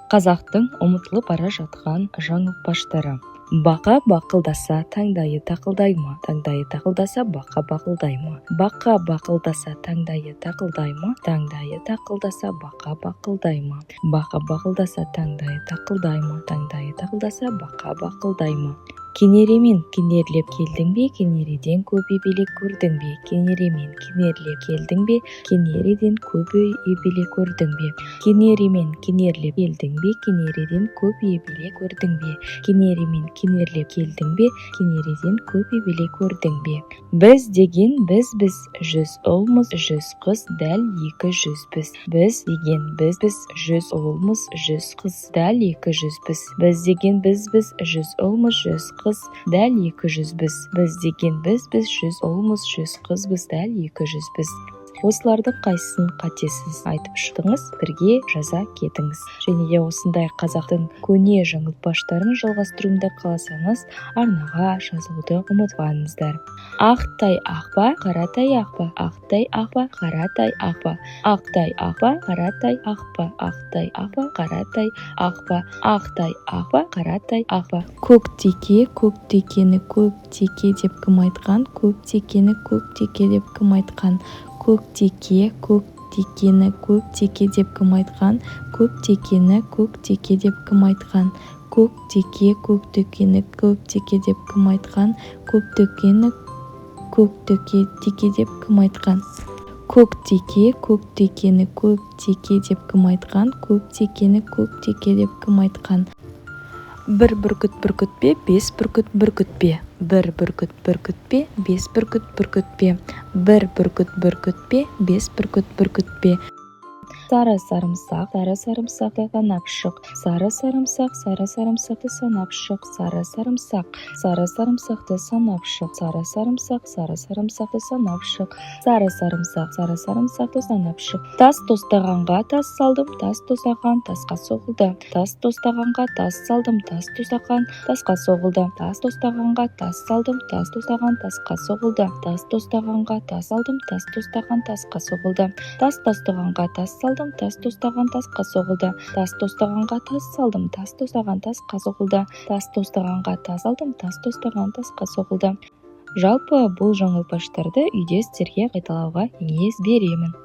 Қазақтың ұмытылып бара жатқан жаңылтпаштары. Бақа бақылдаса, таңдайы тақылдай ма? Таңдайы тақылдаса, бақа бақылдай ма? Бақа бақылдаса, таңдайы тақылдай ма? Таңдайы тақылдаса, бақа бақылдай ма? Бақа бақылдаса, таңдайы тақылдай ма? Таңдайы тақылдаса, бақа бақылдай ма? Кенеремен кенерлеп келдің бе, кенереден көп ебелек көрдің бе? Кенеремен кенерлеп келдің бе, кенереден көп ебелек көрдің бе? Кенеремен кенерлеп келдің бе, кенереден көп ебелек көрдің бе? Кенеремен кенерлеп келдің бе, кенереден көп ебелек көрдің бе? Біз деген бізбіз, 100 ұлмыз, 100 қыз, дәл 200-біз. Біз деген бізбіз, 100 ұлмыз, 100 қыз, дәл 200-біз. Біз деген бізбіз, 100 ұлмыз, 100 қыз, дәл 200-біз. Біз деген бізбіз, 100 ұлмыз, 100 қызбыз, дәл 200-біз. Осылардың қайсысын қатесіз айтып шықтыңыз, бірге жаза кетіңіз. Және де осындай қазақтың көне жаңылтпаштарын жалғастыруымды қаласаңыз, арнаға жазылуды ұмытпаңыздар. Ақ тай ақ па, қара тай ақ па? Ақ тай ақ па, қара тай ақ па? Ақ тай ақ па, қара тай ақ па? Ақ тай ақ па, қара тай ақ па? Ақ тай ақ па, қара тай ақ па? Көк теке, көк текені көп теке деп кім айтқан? Көк текені көк теке деп кім айтқан? Көк теке, көк текені көп теке деп кім айтқан? Көк текені көк теке деп кім айтқан? Көк теке, көк текені көп теке деп кім айтқан? Көк текені көк теке деп кім айтқан? Көк теке, көк текені көп теке деп кім айтқан? Көк текені көк теке деп кім айтқан? Бір бүркіт бүркіт пе, бес бүркіт бүркіт пе? Бір бүркіт бүркіт пе, бес бүркіт бүркіт пе? Бір бүркіт бүркіт пе, бес бүркіт бүркіт пе? Сары сарымсақ, сары сарымсақты санап шық. Сары сарымсақ, сары сарымсақты санап шық. Сары сарымсақ, сары сарымсақты санап шық. Сары сарымсақ, сары сарымсақты санап шық. Сары сарымсақ, сары сарымсақты санап шық. Тас тостағанға тас салдым, тас тостаған тасқа соғылды. Тас тостағанға тас салдым, тас тостаған тасқа соғылды. Тас тостағанға тас салдым, тас тостаған тасқа соғылды. Тас тостағанға тас салдым, тас тостаған тасқа соғылды. Тас тостағанға тас салдым, тас тостаған тасқа соғылды. Тас тостағанға тас салдым, тас тостаған тасқа соғылды. Тас тостағанға тас салдым, тас тостаған тасқа соғылды. Жалпы, бұл жаңылтпаштарды үйде сіздерге қайталауға кеңес беремін.